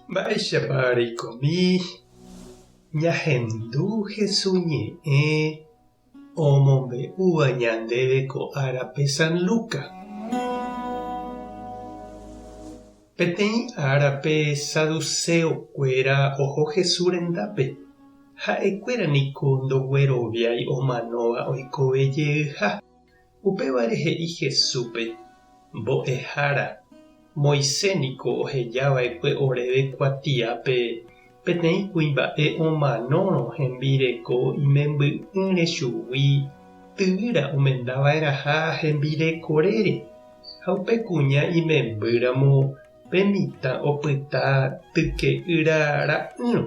Mba'éichapa reikomi ñahendu Hesu ñe'ẽ omombe'úva ñandéve ko árape San Lucas? Peteĩ árape saduceo-kuéra oho Hesu rendápe, ha'ekuéra niko ndogueroviái omanóva oikove jeyha. Upévare he'i Jesúspe, Mbo'ehára, Moisés niko oheja va'ekue oréve kuatiápe peteĩ kuimba'e omanórõ hembireko imemby'ỹre chugui tyvýra omenda va'erãha hembirekorére, ha upe kuña imembýramo pe mitã opyta tyke'ýra ra'ýrõ.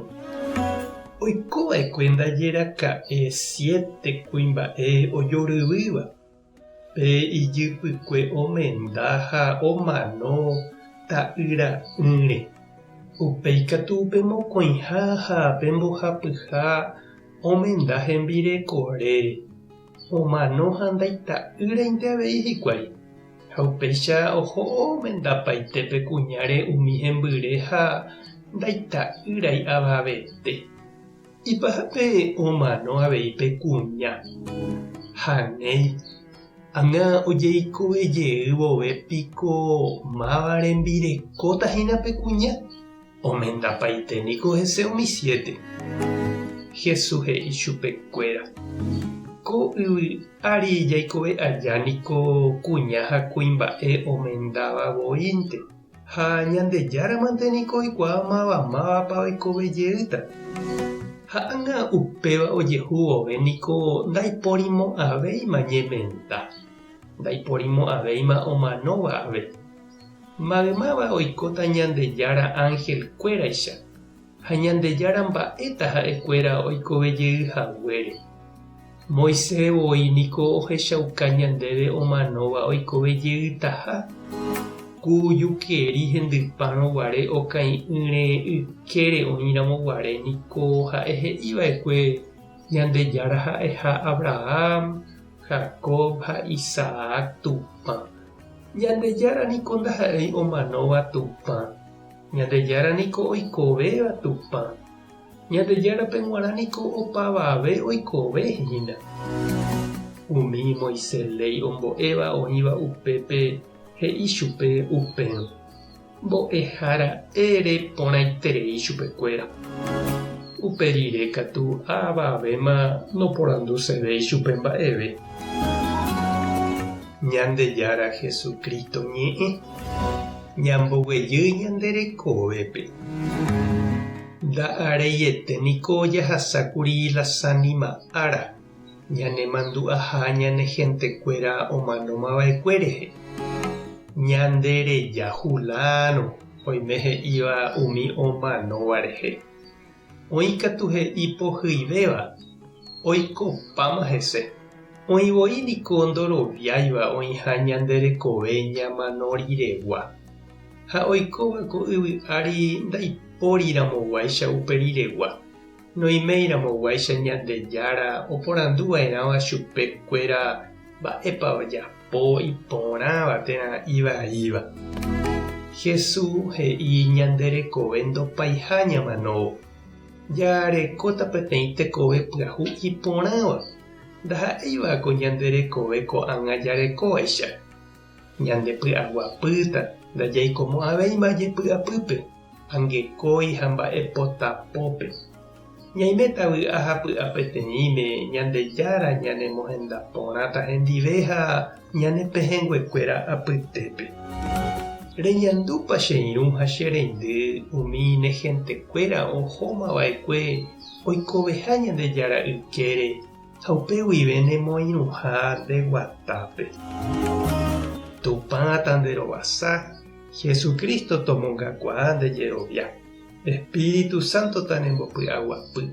Oiko va'ekue ndaje raka'e siete kuimba'e ojoryvýva, pe ijypykue omenda ha omano ta'yra'ỹre. Upéi katu pe mokõiha ha pe mbohapyha omenda hembirekorére, omano ha ndaita'ýrainte avei hikuái. Ha upéicha oho omendapaite pe kuñáre umi hembyre ha ndaita'ýrai avavete. Ipahápe omano avei pe kuña. Ha néi, ág̃a ojeikove jey vove piko máva rembirekóta hína pe kuña? Omendapaite niko hese umi siéte. Jesús he'i chupe kuéra, Ko yvy ári jaikove aja niko kuña ha kuimba'e omendáva voínte, ha Ñandejára mante niko oikuaa máva mávapa oikove jeýta. Ha ág̃a upéva ojehu vove niko ndaiporimo'ãvéima ñemenda, ndaiporimo'ãvéima omanóva ave. Maymáva oikóta Ñandejára ánhelkuéraicha, ha Ñandejára mba'éta ha'ekuéra oikove jey haguére. Moisés voi niko ohechauka ñandéve omanóva oikove jeytaha, ku jukeri hendypárõ guare okai'ỹre ykére oĩramo guare niko ha'e he'i va'ekue Ñandejára ha'eha Abraham, Jacob ha Isaac Tupã. Ñandejára niko ndaha'éi omanóva Tupã, Ñandejára niko oikovéva Tupã. Ñandejárape g̃uarã niko opavave oikove hína. Umi Moisés léi ombo'éva oĩva upépe he'i chupe upérõ, Mbo'ehára ere porãiterei chupekuéra. Upe rire katu avavéma noporandusevéi chupe mba'eve. Ñandejára Jesucristo ñe'ẽ ñamboguejy ñande rekovépe. Nda'areiete niko jahasákuri la Sanima ára, ñanemandu'aha ñane hentekuéra omanómava'ekue rehe. Ñande reja Juláno oime he'íva umi omanóva rehe. Oĩ katu he'i pohyivéva, oikopáma hese. Oĩ voi niko ndoroviáiva oĩha ñande rekove ñamano riregua. Ha oikóva ko yvy ári ndaipóriramoguáicha upe riregua, noiméiramoguáicha Ñandejára oporandu va'erãva chupe kuéra mba'épa ojapo iporãva térã ivaíva. Jesús he'i ñande rekove ndopaiha ñamanóvo. Jarekóta peteĩ tekove pyahu iporãva, ndaha'éiva ko ñande rekove ko'ág̃a jarekóvaicha. Ñande py'aguapýta, ndajaikomo'ãvéima jepy'apýpe, angekói ha mba'epotapópe. Ñaiméta vy'a ha py'a peteĩme Ñandejára ñanemohenda porãta hendive ha ñane pehẽnguekuéra apytépe. Reñandúpa che irũ ha che reindy umi ne hentekuéra ohóma va'ekue oikoveha Ñandejára ykére ha upe guive nemoirũha nde guatápe? Tupã tanderovasa, Jesucristo tomongakuaa nde jerovia. Espíritu Santo tanembopy'aguapy.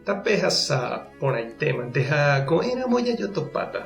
Tapehasa porãitémante ha ko'ẽramo jajotopáta.